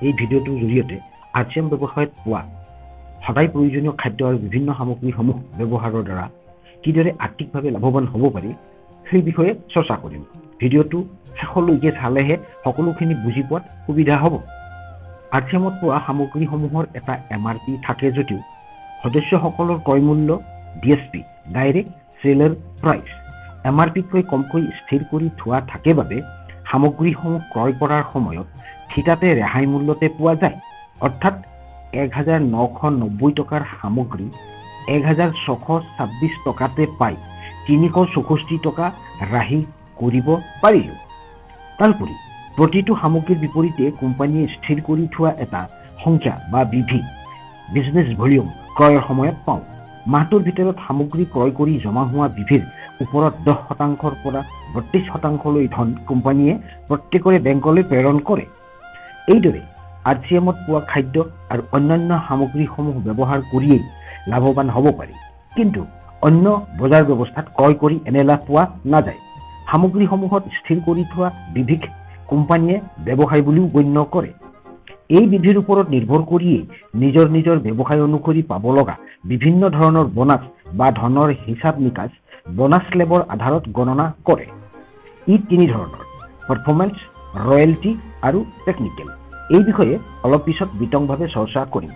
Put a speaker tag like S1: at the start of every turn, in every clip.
S1: এই ভিডিঅ'টোৰ জৰিয়তে আৰ চি এম ব্যৱসায়ত পোৱা সদায় প্ৰয়োজনীয় খাদ্য আৰু বিভিন্ন সামগ্ৰীসমূহ ব্যৱহাৰৰ দ্বাৰা কিদৰে আৰ্থিকভাৱে লাভৱান হ'ব পাৰি সেই বিষয়ে চৰ্চা কৰিম। ভিডিঅ'টো শেষলৈকে চালেহে সকলোখিনি বুজি পোৱাত সুবিধা হ'ব। আৰ চি এমত পোৱা সামগ্ৰীসমূহৰ এটা এম আৰ পি থাকে যদিও সদস্যসকলৰ ক্ৰয় মূল্য D S P direct seller price M R পিতকৈ কমকৈ স্থিৰ কৰি থোৱা থাকে বাবে সামগ্ৰীসমূহ ক্ৰয় কৰাৰ সময়ত থিতাতে ৰেহাই মূল্যতে পোৱা যায়। অৰ্থাৎ 1990 টকাৰ সামগ্ৰী 1626 টকাতে পাই 364 টকা ৰাহি কৰিব পাৰিলোঁ। তাৰোপৰি প্ৰতিটো সামগ্ৰীৰ বিপৰীতে কোম্পানীয়ে স্থিৰ কৰি থোৱা এটা সংখ্যা বা বিভি বিজনেছ ভলিউম ক্ৰয়ৰ সময়ত পাওঁ। মাহটোৰ ভিতৰত সামগ্ৰী ক্ৰয় কৰি জমা হোৱা বিভিৰ ওপৰত 10% পৰা 32%লৈ ধন কোম্পানীয়ে প্ৰত্যেকৰে বেংকলৈ প্ৰেৰণ কৰে। এইদৰে আৰ চি এমত পোৱা খাদ্য আৰু অন্যান্য সামগ্ৰীসমূহ ব্যৱহাৰ কৰিয়েই লাভৱান হ'ব পাৰি। কিন্তু অন্য বজাৰ ব্যৱস্থাত ক্ৰয় কৰি এনে লাভ পোৱা নাযায়। সামগ্ৰীসমূহত স্থিৰ কৰি থোৱা বিভিক কোম্পানীয়ে ব্যৱসায় বুলিও গণ্য কৰে। এই বিভিৰ ওপৰত নিৰ্ভৰ কৰিয়েই নিজৰ নিজৰ ব্যৱসায় অনুসৰি পাব লগা বিভিন্ন ধৰণৰ বোনাছ বা ধনৰ হিচাপ নিকাচ বোনাছ স্লেবৰ আধাৰত গণনা কৰে। ই তিনি ধৰণৰ: পাৰফৰ্মেন্স, ৰয়েলটি আৰু টেকনিকেল। এই বিষয়ে অলপ পিছত বিতংভাৱে চৰ্চা কৰিম।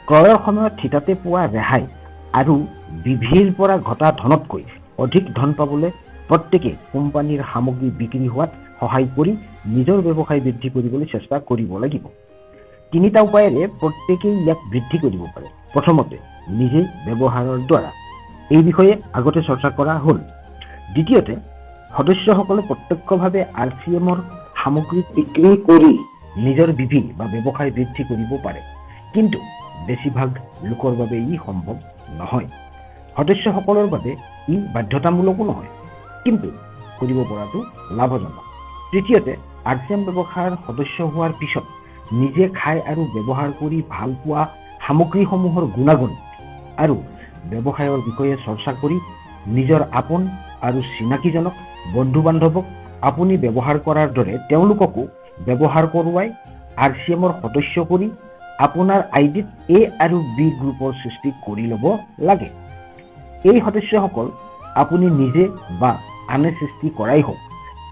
S1: ক্ৰয়ৰ সময়ত থিতাতে পোৱা ৰেহাই আৰু বিভিৰ পৰা ঘটা ধনতকৈ অধিক ধন পাবলৈ প্ৰত্যেকে কোম্পানীৰ সামগ্ৰী বিক্ৰী হোৱাত সহায় কৰি নিজৰ ব্যৱসায় বৃদ্ধি কৰিবলৈ চেষ্টা কৰিব লাগিব। তিনিটা উপায়েৰে প্ৰত্যেকেই ইয়াক বৃদ্ধি কৰিব পাৰে। প্ৰথমতে, নিজে ব্যৱহাৰৰ দ্বাৰা, এই বিষয়ে আগতে চৰ্চা কৰা হ'ল। দ্বিতীয়তে, সদস্যসকলে প্ৰত্যক্ষভাৱে আৰ চি এমৰ সামগ্ৰী
S2: বিক্ৰী কৰি
S1: নিজৰ বিভি বা ব্যৱসায় বৃদ্ধি কৰিব পাৰে, কিন্তু বেছিভাগ লোকৰ বাবে ই সম্ভৱ নহয়। সদস্যসকলৰ বাবে ই বাধ্যতামূলকো নহয়, কিন্তু কৰিব পৰাটো লাভজনক। তৃতীয়তে, আৰ চি এম ব্যৱসায়ৰ সদস্য হোৱাৰ পিছত নিজে খাই আৰু ব্যৱহাৰ কৰি ভাল পোৱা সামগ্ৰীসমূহৰ গুণাগুণ আৰু ব্যৱসায়ৰ বিষয়ে চৰ্চা কৰি নিজৰ আপোন আৰু চিনাকিজনক, বন্ধু-বান্ধৱক আপুনি ব্যৱহাৰ কৰাৰ দৰে তেওঁলোককো ব্যৱহাৰ কৰোৱাই আৰ চি এমৰ সদস্য কৰি আপোনাৰ আই ডিত এ আৰু বি গ্ৰুপৰ সৃষ্টি কৰি ল'ব লাগে। এই সদস্যসকল আপুনি নিজে বা আনে সৃষ্টি কৰাই হওক,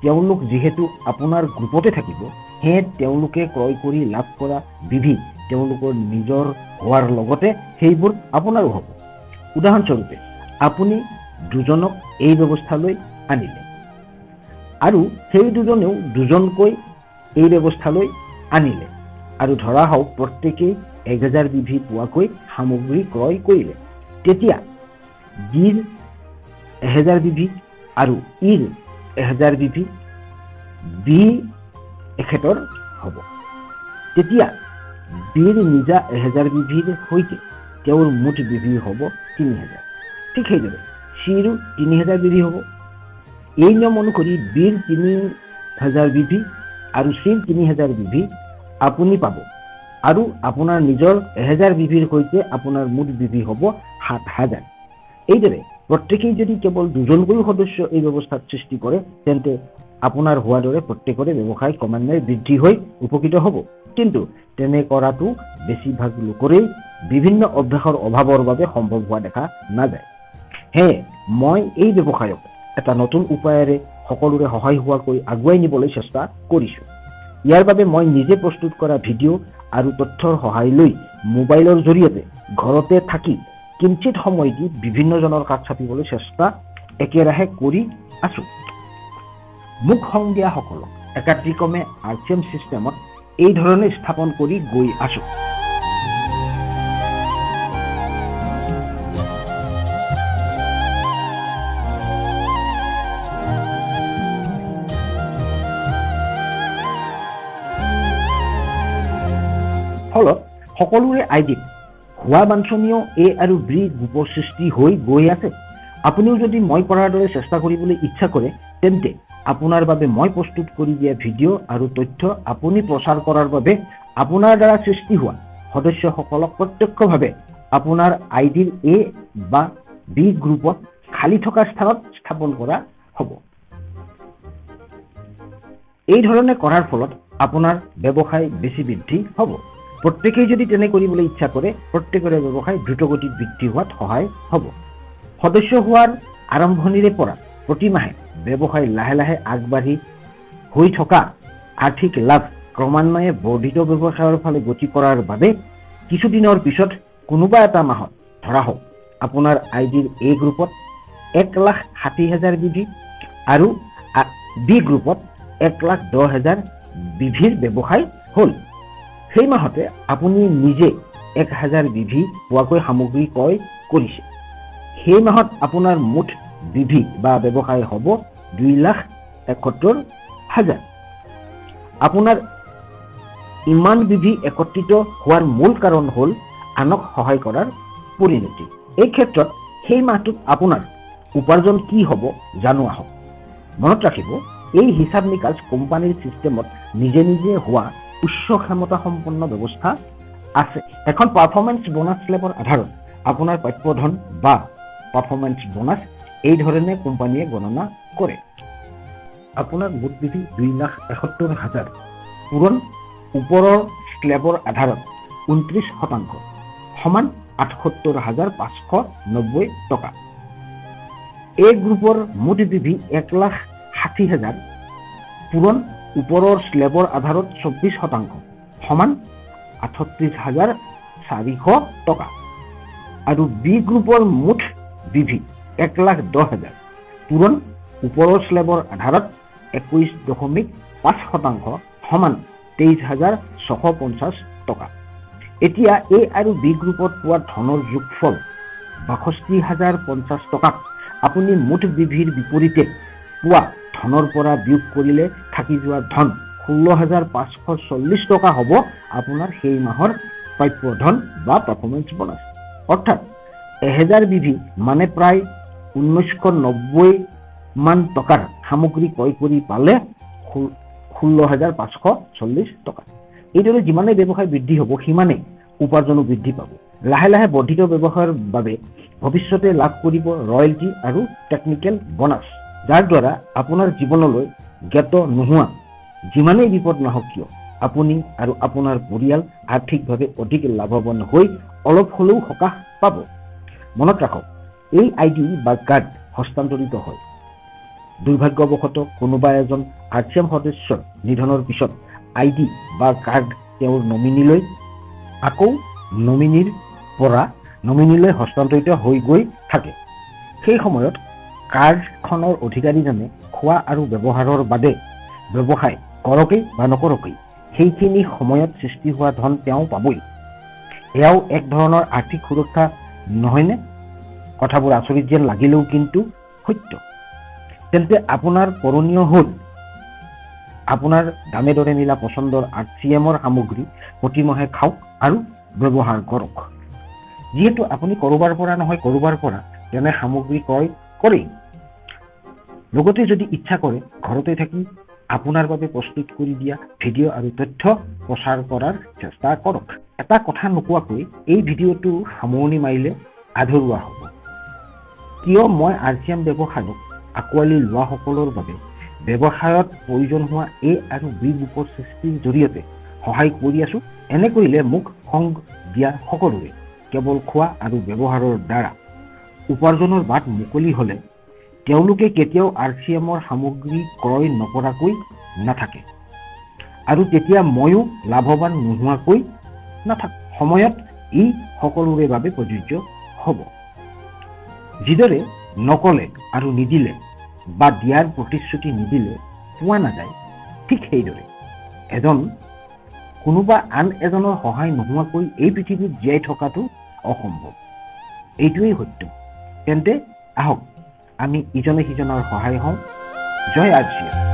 S1: তেওঁলোক যিহেতু আপোনাৰ গ্ৰুপতে থাকিব, সেয়ে তেওঁলোকে ক্ৰয় কৰি লাভ কৰা বিভি তেওঁলোকৰ নিজৰ হোৱাৰ লগতে সেইবোৰ আপোনাৰো হ'ব। উদাহৰণস্বৰূপে, আপুনি দুজনক এই ব্যৱস্থালৈ আনিলে আৰু সেই দুজনেও দুজনকৈ এই ব্যৱস্থালৈ আনিলে আৰু ধৰা হওক প্ৰত্যেকেই 1000 বিভি পোৱাকৈ সামগ্ৰী ক্ৰয় কৰিলে। তেতিয়া ডিৰ 1000 বিভি আৰু ইৰ 1000 বিভি বি এখেতৰ হ'ব। তেতিয়া বিৰ নিজা 1000 বিভিৰ সৈতে তেওঁৰ মুঠ বিভি হ'ব 3000। ঠিক সেইদৰে চিৰো 3000 বিভি হ'ব। এই নিয়ম অনুসৰি বিৰ 3000 বিভি আৰু চিৰ 3000 বিভি আপুনি পাব আৰু আপোনাৰ নিজৰ 1000 বিভিৰ সৈতে আপোনাৰ মুঠ বিভি হ'ব 7000। এইদৰে প্ৰত্যেকেই যদি কেৱল দুজনকৈও সদস্য এই ব্যৱস্থাত সৃষ্টি কৰে, তেন্তে আপোনাৰ হোৱাৰ দৰে প্ৰত্যেকৰে ব্যৱসায় ক্ৰমান্বয়ে বৃদ্ধি হৈ উপকৃত হ'ব। কিন্তু তেনে কৰাটো বেছিভাগ লোকৰেই বিভিন্ন অভ্যাসৰ অভাৱৰ বাবে সম্ভৱ হোৱা দেখা নাযায়। সেয়ে মই এই ব্যৱসায়ক এটা নতুন উপায়েৰে সকলোৰে সহায় হোৱাকৈ আগুৱাই নিবলৈ চেষ্টা কৰিছোঁ। ইয়াৰ বাবে মই নিজে প্ৰস্তুত কৰা ভিডিঅ' আৰু তথ্যৰ সহায় লৈ মোবাইলৰ জৰিয়তে ঘৰতে থাকি কিঞ্চিত সময় দি বিভিন্নজনৰ কাষ চাপিবলৈ চেষ্টা একেৰাহে কৰি আছোঁ। মোক সংগ দিয়াসকলক একাদিক্ৰমে আৰ চি এম ছিষ্টেমত এই ধৰণে স্থাপন কৰি গৈ আছোঁ। ফলত সকলোৰে আই ডিত হোৱা বাঞ্ছনীয় এ আৰু বি গ্ৰুপৰ সৃষ্টি হৈ গৈ আছে। আপুনিও যদি মই কৰাৰ দৰে চেষ্টা কৰিবলৈ ইচ্ছা কৰে, তেন্তে আপোনাৰ বাবে মই প্ৰস্তুত কৰি দিয়া ভিডিঅ' আৰু তথ্য আপুনি প্ৰচাৰ কৰাৰ বাবে আপোনাৰ দ্বাৰা সৃষ্টি হোৱা সদস্যসকলক প্ৰত্যক্ষভাৱে আপোনাৰ আই ডিৰ এ বা বি গ্ৰুপত খালী থকা স্থানত স্থাপন কৰা হ'ব। এই ধৰণে কৰাৰ ফলত আপোনাৰ ব্যৱসায় বেছি বৃদ্ধি হ'ব। প্ৰত্যেকেই যদি তেনে কৰিবলৈ ইচ্ছা কৰে, প্ৰত্যেকৰে ব্যৱসায় দ্ৰুতগতিত বৃদ্ধি হোৱাত সহায় হ'ব। সদস্য হোৱাৰ আৰম্ভণিৰে পৰা প্ৰতিমাহে ব্যৱসায় লাহে লাহে আগবাঢ়ি হৈ থকা আৰ্থিক লাভ ক্ৰমান্বয়ে বৰ্ধিত ব্যৱসায়ৰ ফালে গতি কৰাৰ বাবে কিছুদিনৰ পিছত কোনোবা এটা মাহত, ধৰা হওক আপোনাৰ আই ডিৰ এ গ্ৰুপত 1,60,000 বিভি আৰু বি গ্ৰুপত 1,10,000 বিভিৰ ব্যৱসায় হ'ল, সেই মাহতে আপুনি নিজে 1,000 বিভি পোৱাকৈ সামগ্ৰী ক্ৰয় কৰিছে। সেই মাহত আপোনাৰ মুঠ বিভি বা ব্যৱসায় হ'ব 2,71,000। আপোনাৰ ইমান বিভি একত্ৰিত হোৱাৰ মূল কাৰণ হ'ল আনক সহায় কৰাৰ পৰিণতি। এই ক্ষেত্ৰত সেই মাহটোত আপোনাৰ উপাৰ্জন কি হ'ব জানো আহক। মনত ৰাখিব, এই হিচাপ নিকাচ কোম্পানীৰ ছিষ্টেমত নিজে নিজে হোৱা উচ্চ ক্ষমতা সম্পন্ন ব্যৱস্থা আছে। এখন পাৰফৰ্মেঞ্চ বোনাছ স্লেবৰ আধাৰত আপোনাৰ প্ৰাপ্য ধন বা পাৰফৰ্মেঞ্চ বোনাছ এই ধৰণে কোম্পানীয়ে গণনা কৰে। আপোনাৰ মুঠ বিভি 2,71,000 পূৰণ ওপৰৰ স্লেবৰ আধাৰত 29% সমান 78,590 টকা। এ গ্ৰুপৰ মুঠ বিভি 1,60,000 পূৰণ ওপৰৰ স্লেবৰ আধাৰত 24% সমান 38,400 টকা আৰু বি গ্ৰুপৰ মুঠ বিভি 1,10,000 পূৰণ ওপৰৰ স্লেবৰ আধাৰত 21.5% সমান 23,650 টকা। এতিয়া এ আৰু বি গ্ৰুপত পোৱা ধনৰ যোগফল 62,050 টকাক আপুনি মুঠ বিভিৰ বিপৰীতে পোৱা ধনৰ পৰা বিয়োগ কৰিলে থাকি যোৱা ধন 16,540 টকা হ'ব আপোনাৰ সেই মাহৰ প্ৰাপ্য ধন বা পাৰফৰ্মেঞ্চ বোনাছ। অৰ্থাৎ 1,000 বিভি মানে প্ৰায় 1,990 মান টকাৰ সামগ্ৰী ক্ৰয় কৰি পালে 16,540 টকা। এইদৰে যিমানেই ব্যৱসায় বৃদ্ধি হ'ব, সিমানেই উপাৰ্জনো বৃদ্ধি পাব। লাহে লাহে বৰ্ধিত ব্যৱসায়ৰ বাবে ভৱিষ্যতে লাভ কৰিব ৰয়েলটি আৰু টেকনিকেল বোনাছ, যাৰ দ্বাৰা আপোনাৰ জীৱনলৈ জ্ঞাত নোহোৱা যিমানেই বিপদ নাহক কিয়, আপুনি আৰু আপোনাৰ পৰিয়াল আৰ্থিকভাৱে অধিক লাভৱান হৈ অলপ হ'লেও সকাহ পাব। মনত ৰাখক, এই আই ডি বা কাৰ্ড হস্তান্তৰিত হয়। দুৰ্ভাগ্যবশতঃ কোনোবা এজন আৰ চি এম সদস্যৰ নিধনৰ পিছত আই ডি বা কাৰ্ড তেওঁৰ নমিনীলৈ, আকৌ নমিনীৰ পৰা নমিনীলৈ হস্তান্তৰিত হৈ গৈ থাকে। সেই সময়ত কাৰ্ডখনৰ অধিকাৰীজনে খোৱা আৰু ব্যৱহাৰৰ বাদে ব্যৱসায় কৰকেই বা নকৰকেই, সেইখিনি সময়ত সৃষ্টি হোৱা ধন তেওঁ পাবই। এয়াও এক ধৰণৰ আৰ্থিক সুৰক্ষা নহয়নে? কথাবোৰ আচৰিত যেন লাগিলেও কিন্তু সত্য। তেন্তে আপোনাৰ কৰণীয় হ'ল আপোনাৰ দামে দৰে মিলা পচন্দৰ আৰ চি এমৰ সামগ্ৰী প্ৰতিমাহে খাওক আৰু ব্যৱহাৰ কৰক। যিহেতু আপুনি ক'ৰবাৰ পৰা নহয় ক'ৰবাৰ পৰা তেনে সামগ্ৰী ক্ৰয় কৰেই, লগতে যদি ইচ্ছা কৰে ঘৰতে থাকি আপোনাৰ বাবে প্ৰস্তুত কৰি দিয়া ভিডিঅ' আৰু তথ্য প্ৰচাৰ কৰাৰ চেষ্টা কৰক। এটা কথা নোকোৱাকৈ এই ভিডিঅ'টো সামৰণি মাৰিলে আধৰুৱা হ'ব। কিয় মই আৰ চি এম ব্যৱসায়ক আঁকোৱালি লোৱাসকলৰ বাবে ব্যৱসায়ত প্ৰয়োজন হোৱা এ আৰু বি গ্ৰুপৰ সৃষ্টিৰ জৰিয়তে সহায় কৰি আছো? এনে কৰিলে মোক সংগ দিয়া সকলোৰে কেৱল খোৱা আৰু ব্যৱহাৰৰ দ্বাৰা উপাৰ্জনৰ বাট মুকলি হ'লে তেওঁলোকে কেতিয়াও আৰ চি এমৰ সামগ্ৰী ক্ৰয় নকৰাকৈ নাথাকে আৰু তেতিয়া ময়ো লাভৱান নোহোৱাকৈ নাথাকো। সময়ত ই সকলোৰে বাবে প্ৰযোজ্য হ'ব। যিদৰে নকলে আৰু নিদিলে বা দিয়াৰ প্ৰতিশ্ৰুতি নিদিলে পোৱা নাযায়, ঠিক সেইদৰে এজন কোনোবা আন এজনৰ সহায় নোহোৱাকৈ এই পৃথিৱীত জীয়াই থকাটো অসম্ভৱ। এইটোৱেই সত্য। তেন্তে আহক আমি ইজনে সিজনৰ সহায় হওঁ। জয় আৰ চি এম।